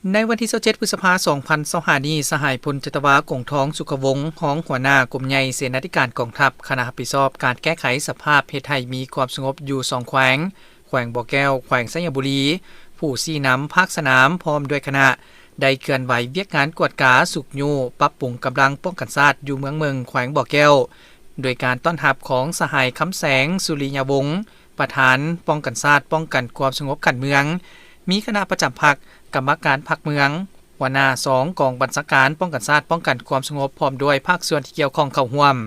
ໃນວັນທີຊາວເຈັດ ພຶດສະພາ ສອງພັນຊາວຫ້ານີ້, ສະຫາຍ ພົນຈັດຕະວາ ກົງທອງ ສຸຂະວົງ, ຮອງຫົວໜ້າກົມໃຫຍ່ເສນາທິການກອງທັບ, ຄະນະຮັບຜິດຊອບການແກ້ໄຂສະພາບເຮັດໃຫ້ມີຄວາມສະຫງົບຢູ່ສອງແຂວງ, ແຂວງບໍ່ແກ້ວ, ແຂວງໄຊຍະບູລີ, ຜູ້ຊີ້ນຳພາກສະໜາມ ພ້ອມດ້ວຍຄະນະ ໄດ້ເຄື່ອນໄຫວວຽກງານກວດກາ, ຊຸກຍູ້, ປັບປຸງກຳລັງປ້ອງກັນຊາດຢູ່ເມືອງເມິງ, ແຂວງບໍ່ແກ້ວ, ໂດຍການຕ້ອນຮັບຂອງສະຫາຍ ຄຳແສງ ສຸລິຍະວົງ, ປະທານປ້ອງກັນຊາດ, ປ້ອງກັນຄວາມສະຫງົບຂັ້ນເມືອງ, ມີຄະນະປະຈຳພັກ, ກຳມະການພັກເມືອງ, ຫົວໜ້າສອງກອງບັນຊາການປ້ອງກັນຊາດ, ປ້ອງກັນຄວາມສະຫງົບ ພ້ອມດ້ວຍພາກສ່ວນທີ່ກ່ຽວຂ້ອງເຂົ້າຮ່ວມ.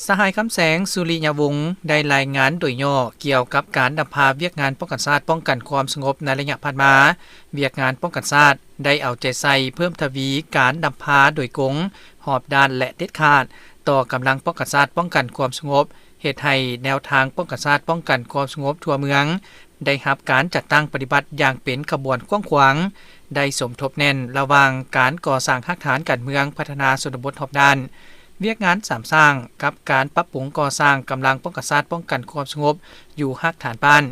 ສະຫາຍ ຄຳແສງ ສຸລິຍະວົງ ໄດ້ລາຍງານໂດຍຫຍໍ້ກ່ຽວກັບການນຳພາວຽກງານປ້ອງກັນຊາດ, ປ້ອງກັນຄວາມສະຫງົບໃນໄລຍະຜ່ານມາ. ວຽກງານປ້ອງກັນຊາດໄດ້ເອົາໃຈໃສ່ເພີ່ມທະວີການນຳພາໂດຍກົງ, ຮອບດ້ານ ແລະ ເດັດຂາດ ຕໍ່ກຳລັງປ້ອງກັນຊາດ, ປ້ອງກັນຄວາມສະຫງົບ, ເຮັດໃຫ້ແນວທາງປ້ອງກັນຊາດ, ປ້ອງກັນຄວາມສະຫງົບທົ່ວເມືອງ ໄດ້ຮັບການຈັດຕັ້ງປະຕິບັດຢ່າງເປັນຂະບວນກວ້າງຂວາງ, ໄດ້ສົມທົບແໜ້ນລະຫວ່າງການກໍ່ສ້າງຮາກຖານການເມືອງ, ພັດທະນາຊົນນະບົດຮອບດ້ານ, ວຽກງານສາມສ້າງ ກັບການປັບປຸງກໍ່ສ້າງກຳລັງປ້ອງກັນຊາດ, ປ້ອງກັນຄວາມສະຫງົບຢູ່ຮາກຖານບ້ານ,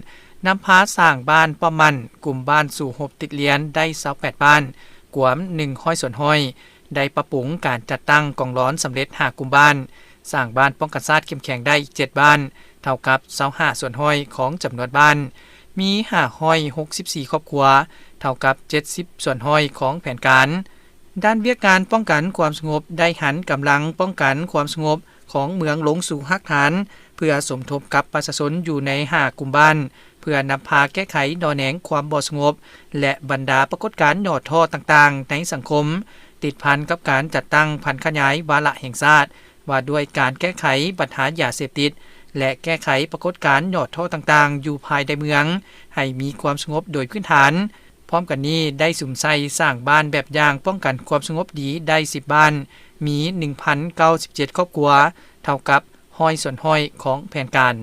ນຳພາສ້າງບ້ານປ້ອມໝັ້ນ, ກຸ່ມບ້ານສູ້ຮົບຕິດລຽນໄດ້ຊາວແປດບ້ານ, ກວມໜຶ່ງຮ້ອຍສ່ວນຮ້ອຍ, ໄດ້ປັບປຸງການຈັດຕັ້ງກອງຫຼອນສຳເລັດຫ້າກຸ່ມບ້ານ, ສ້າງບ້ານປ້ອງກັນຊາດເຂັ້ມແຂງໄດ້ເຈັດບ້ານ, ເທົ່າກັບຊາວຫ້າສ່ວນຮ້ອຍຂອງຈຳນວນບ້ານ, ມີຫ້າຮ້ອຍຫົກສິບສີ່ຄອບຄົວ, ເທົ່າກັບເຈັດສິບສ່ວນຮ້ອຍຂອງແຜນການ. ດ້ານວຽກງານປ້ອງກັນຄວາມສະຫງົບ ໄດ້ຫັນກຳລັງປ້ອງກັນຄວາມສະຫງົບຂອງເມືອງລົງສູ່ຮາກຖານ ເພື່ອສົມທົບກັບປະຊາຊົນຢູ່ໃນຫ້າກຸ່ມບ້ານ, ເພື່ອນຳພາແກ້ໄຂໜໍ່ແໜງຄວາມບໍ່ສະຫງົບ ແລະ ບັນດາປາກົດການຫຍໍ້ທໍ້ຕ່າງໆໃນສັງຄົມ, ຕິດພັນກັບການຈັດຕັ້ງຜັນຂະຫຍາຍວາລະແຫ່ງຊາດ ວ່າດ້ວຍການແກ້ໄຂບັນຫາຢາເສບຕິດ ແລະ ແກ້ໄຂປາກົດການຫຍໍ້ທໍ້ຕ່າງໆຢູ່ພາຍໃນເມືອງ ໃຫ້ມີຄວາມສະຫງົບໂດຍພື້ນຖານ. ພ້ອມກັນນີ້ ໄດ້ສຸມໃສ່ສ້າງບ້ານແບບຢ່າງປ້ອງກັນຄວາມສະຫງົບດີໄດ້ສິບບ້ານ, ມີໜຶ່ງພັນເກົ້າສິບເຈັດຄອບຄົວ, ເທົ່າກັບຮ້ອຍສ່ວນຮ້ອຍຂອງແຜນການ.